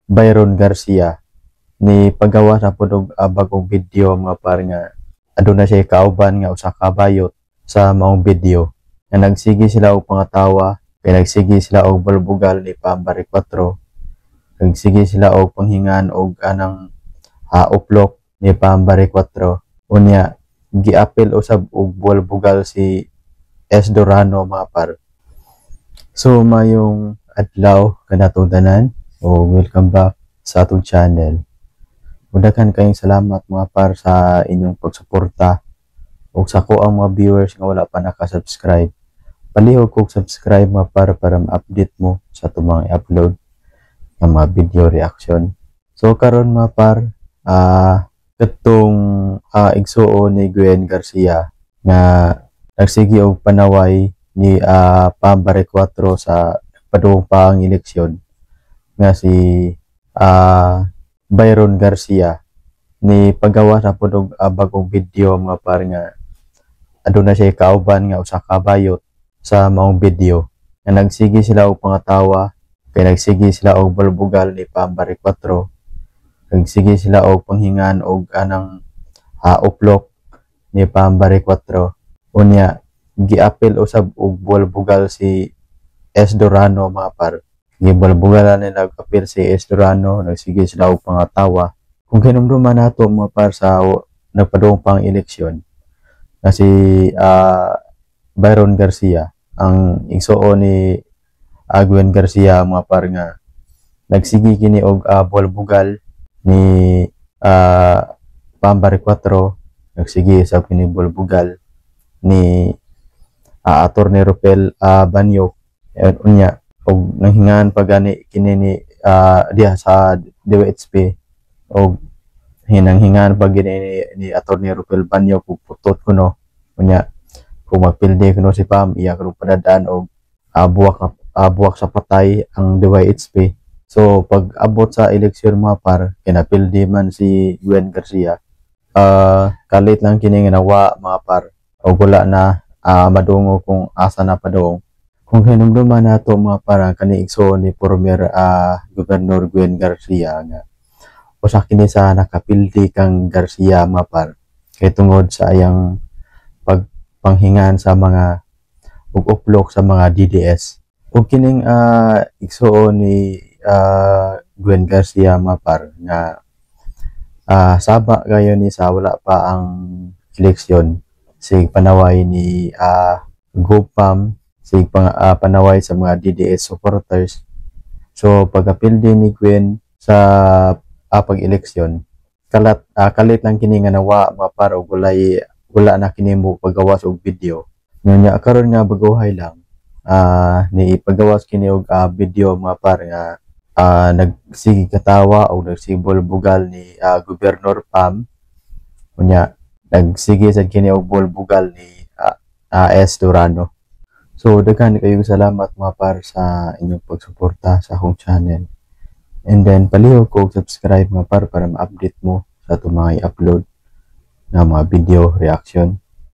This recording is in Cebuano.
Byron Garcia ni pagawa sa pud og bagong video, mga par, nga aduna siya kauban nga usa ka bayot sa maong video nga nagsige sila og pangatawa kay nagsige sila og bulbugal ni Pam Baricuatro, nagsige sila og panghingan og anang uplok ni Pam Baricuatro. Unya giapil usab og bulbugal si S. Dorano, mga par. So mayong adlaw kanatong tanan o welcome back sa atong channel. Daghan kayong salamat, mga par, sa inyong pagsuporta ug sa akoang mga viewers nga wala pa naka-subscribe. Palihog kog subscribe, mga par, para ma-update mo sa atong mga i-upload nga mga video reaction. So karon, mga par, katong igsuon ni Gwen Garcia nga nagsige og panaway ni Pam Baricuatro sa padung pa ang eleksyon nga si Byron Garcia ni pagawa sa pud og bagong video, mga par, nga aduna siya kauban nga usa ka bayot sa maong video nga nagsige sila og pangatawa kay nagsige sila og bulbugal ni Pam Baricuatro, nagsige sila og panghingan og anang uplok ni Pam Baricuatro. Unya giapil usab og bulbugal si S. Dorano, mga par. Gibulbugalan nila og apil si S. Dorano, nagsige sila og pangatawa. Kung hinumduman nato, mga par, sa nagpadung pang eleksyon na si Byron Garcia ang igsuon ni Gwen Garcia, mga par, nga nagsige kini og bulbugal ni Pam Baricuatro, nagsige sa kini bulbugal ni Attorney Rupel Banyok. Unya og nanghingan pa gani kini ni diha sa DYHP og hinanghingan pa gini ni Attorney Rupel Banyok og putot kuno. Unya kung magpildi kuno si Pam, iya kuno padadaan og buwak sa patay ang DYHP. So pag abot sa eleksyon, mga par, kinapildi man si Gwen Garcia, kalit lang kini nga nawa, mga par, og wala na madungo kung asa na padung. Kung hinumduman nato, mga par, ang kani igsoon ni former Governor Gwen Garcia nga usa kini sa nakapildi kang Garcia, mga par, kay tungod sa iyang pagpanghingan sa mga ug uplok sa mga DDS. Ug kining igsuon ni Gwen Garcia, mga par, nga saba gayon ni sa wala pa ang eleksyon, sig panaway ni Gopam, sig panaway sa mga DDS supporters. So pagkapildi ni Gwen sa pag-eleksyon, kalit lang kini nga nawa, mga par, og wala na kini mo pagawas og video. Nya karon nga baguhay lang ni ipagawas kini og video, mga par, nga nagsige katawa o nagsibol bugal ni Gobernador Pam. Unya nagsige sad kini og bulbugal ni S. Durano. So daghan kayong salamat, mga par, sa inyong pagsuporta sa akong channel. And then palihog ko subscribe, mga par, para ma-update mo sa atong mga i-upload na mga video reaction.